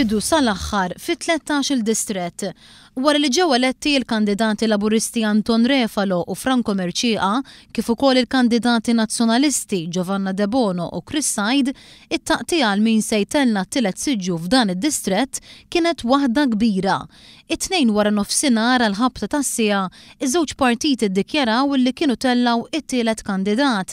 Bidu sal-aħħar fi 13-il distrett. Wara li ġew eletti l-kandidati Laburisti Anton Refalo u Franco Mercieca, kif ukoll il-kandidati Nazzjonalisti Giovanna Debono u Chris Said, it-taqtigħa għal min se jtella' t-tielet siġġu f'dan id-distrett kienet waħda kbira. It-Tnejn wara nofsinhar għall-ħabta tas-siegħa, iż-żewġ partiti ddikjaraw li kienu tellgħu t-tielet kandidat.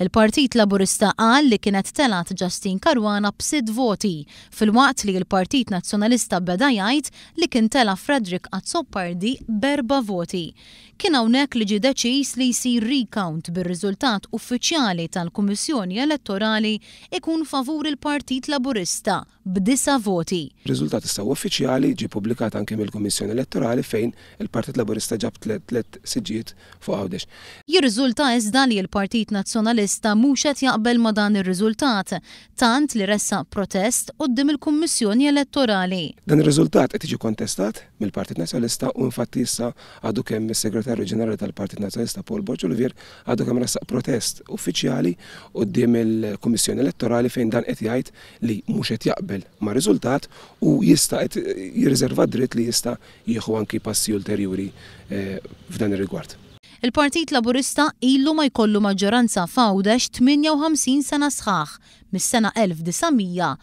Il-Partit Laburista qal li kienet telgħet Justyne Caruana b'sitt voti, filwaqt li l-Partit Nazzjonalista beda jgħid li kien tela' Frederick Azzopardi b'erba' voti. Kien hawnhekk li ġie deċiż li jsir recount bir-riżultat uffiċjali tal-Kummissjoni Elettorali ikun favur il-Partit Laburista b'disa' voti. Riżultat issa huwa uffiċjali, ġie ppubblikat anke mill-Kummissjoni Elettorali fejn il-Partit Laburista ġab tliet siġġijiet fuq Għawdex. Jirriżulta iżda li l-Partit Nazzjonalista mhux qed jaqbel ma' dan ir-riżultat, tant li ressaq protest quddiem il-Kummissjoni Elettorali. Dan ir-riżultat qed jiġi kontestat mill-Partit Nazzjonalista u infatti issa għadu kemm is-Segretarju Ġenerali tal-Partit Nazzjonalista Paul Borg Olivier għadu kemm ressaq protest uffiċjali quddiem il-Kummissjoni Elettorali fejn dan qed jgħid li mhux qed jaqbel mar-riżultat u jista' qed jirriżerva d-dritt li jista' jieħu anki passi ulterjuri f'dan ir-rigward. Il-Partit Laburista ilu ma jkollu maġġoranza f'Għawdex 58 sena sħaħ, mis-sena 1955.